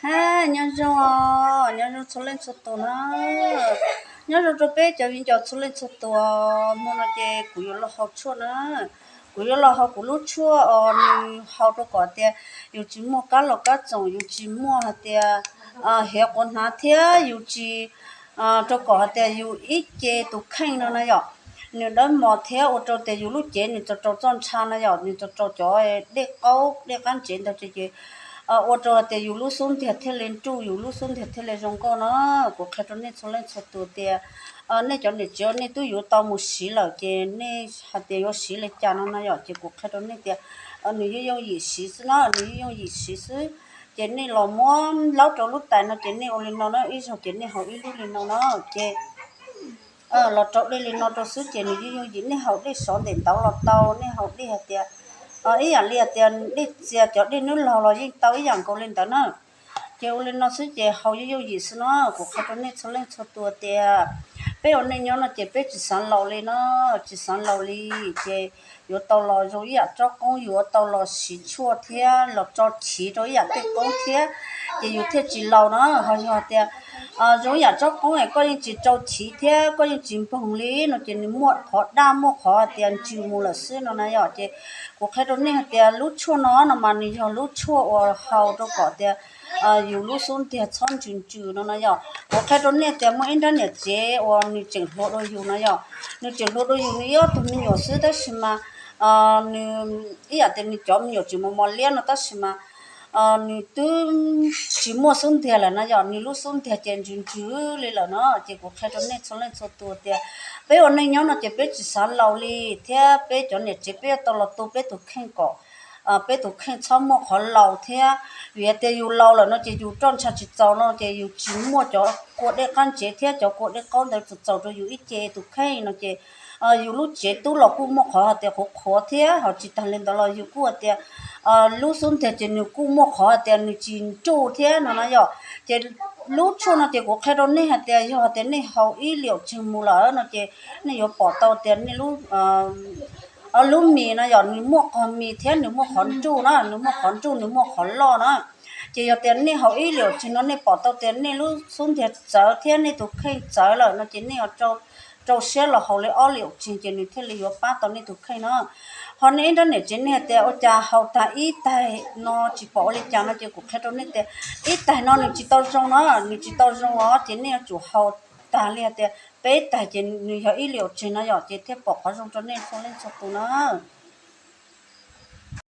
Ab, nyob zoo, nyob zoo txhua leej txhua tus na. Nyob zoo rau peb cov viv ncaus txhua leej txhua tus. Hmo no ces kuv yuav los hau tshuaj na. Kuv yuav los hau kuv lub tshuaj os, nws hau rau kom tias yus tsis muaj kab los kab txoom, yus tsis muaj hais tias hiav quav hnav thiab yus tsis, rau kom hais tias yus ib ce tus kheej no na yom, nws dawb mos thiab ua rau tias yus lub cev nws tso rau txoj ntsha na yom, nws tso rau cov dej qaub dej qab ntsev ntawd ces ua rau hais tias yus lub xub ntiag thiaj li nruj, yus lub xub ntiag thiaj li zoo nkauj no. Kuv qhia rau nej txhua leej txhua tus tias nej cov niam tsev nej twb yuav tau mus siv lawm ces nej hais tias yuav siv li cas no na yom, ces kuv qhia rau nej tias nws yeej yooj yim siv xwb na, nws yeej yooj yim siv xwb. Ces nej los muab laub rau lub tais no ces nej ua li no na, ib zaug ces nej haus ib lub li no na, ces los rau dej li no rau xwb ces nws yeej yooj yim. Nej haus dej sov ntawm ntawd los tau, nej haus dej hais tias ib yam li hais tias dej txias cov dej nub laug los yeej tau ib yam nkaus li ntawd na. Ces ua li no xwb ces haus yeej yooj yim xwb no. Kuv qhia rau nej txhua leej txhua tus tias peb ua neej nyob no ces peb tsis xav laus li no, tsis xav laus li. Ces yuav tau los zoo ib yam tsob qoob, yuav tau los siv tshuaj thiab los tso chiv rau ib yam tej qoob thiab, ces yus thiaj tsis laus no. Ho yog tias zoo ib yam tsob qoob es koj yeej tsis rau chiv thiab koj yeej tsis npoog li no ces nws muaj qhov daj muaj qhov hais tias ntsws mus lawm xwb no na yom. Ces kuv qhia rau nej hais tias lub tshuaj no no mas nws yog lub tshuaj uas haus rau kom tias yus lub xub ntiag txhob ntsws ntsws no na yom. Kuv qhia rau nej tias muaj ib nrab niam tsev uas nws tseem hluas dua yus no yom, nws tseem hluas dua yus, nws yog tus me nyuam xwb tab sis mas nws ib yam tias nws cov me nyuam tseem mos mos liab no tab sis mas nws twb tsis muaj xub ntiag lawm na yom, nws lub xub ntiag ces ntsws ntsws li lawm no. Ces kuv qhia rau nej txhua leej txhua tus tias peb ua neej nyob no ces peb tsis xav laus li, thiab peb cov niam tsev peb yuav tau los tu peb tus kheej kom peb tus kheej txhob muaj qhov laus thiab. Vim tias yus laus lawm no ces yus roj ntsha tsis txaus no ces yus tsis muaj cov kua dej qab ntsev thiab cov kua dej qaub ntawd txaus rau yus ib ce tus kheej no ces yus lub cev tub los kuj muaj qhov hais tias qhuav qhuav thiab. Ho tsis tag li ntawd los yus kuj hais tias lub xub ntiag ces nws kuj muaj qhov hais tias nws tsis nruj thiab no na yom. Ces lub tshuaj no ces kuv qhia rau nej hais tias yog tias nej haus ib liam tseg mus lawm no ces nej yuav pom tau tias nej lub lub mis no yom, nws muaj qhov mis thiab nws muaj qhov nruj na, nws muaj qhov nruj nws muaj qhov loj na. Ces yog tias nej haus ib liam tseg no nej pom tau tias nej lub xub ntiag txawv thiab nej tus kheej txawv lawm no ces nej yuav rau siab los haus li ob liam tseg ces nws thiaj li yuav pab tau nej tus kheej no. Ho nej ib nrab niam tsev nej hais tias ua cas haus tag ib taig no tsis pom ua li cas no ces kuv qhia rau nej tias ib taig no nws tsis tau zoo no, nws tsis tau zoo os, ces nej yuav tsum haus tag li hais tias peb taig ces nws yog ib liam tseg no yom, ces thiaj pom qhov zoo rau nej txhua leej txhua tus na.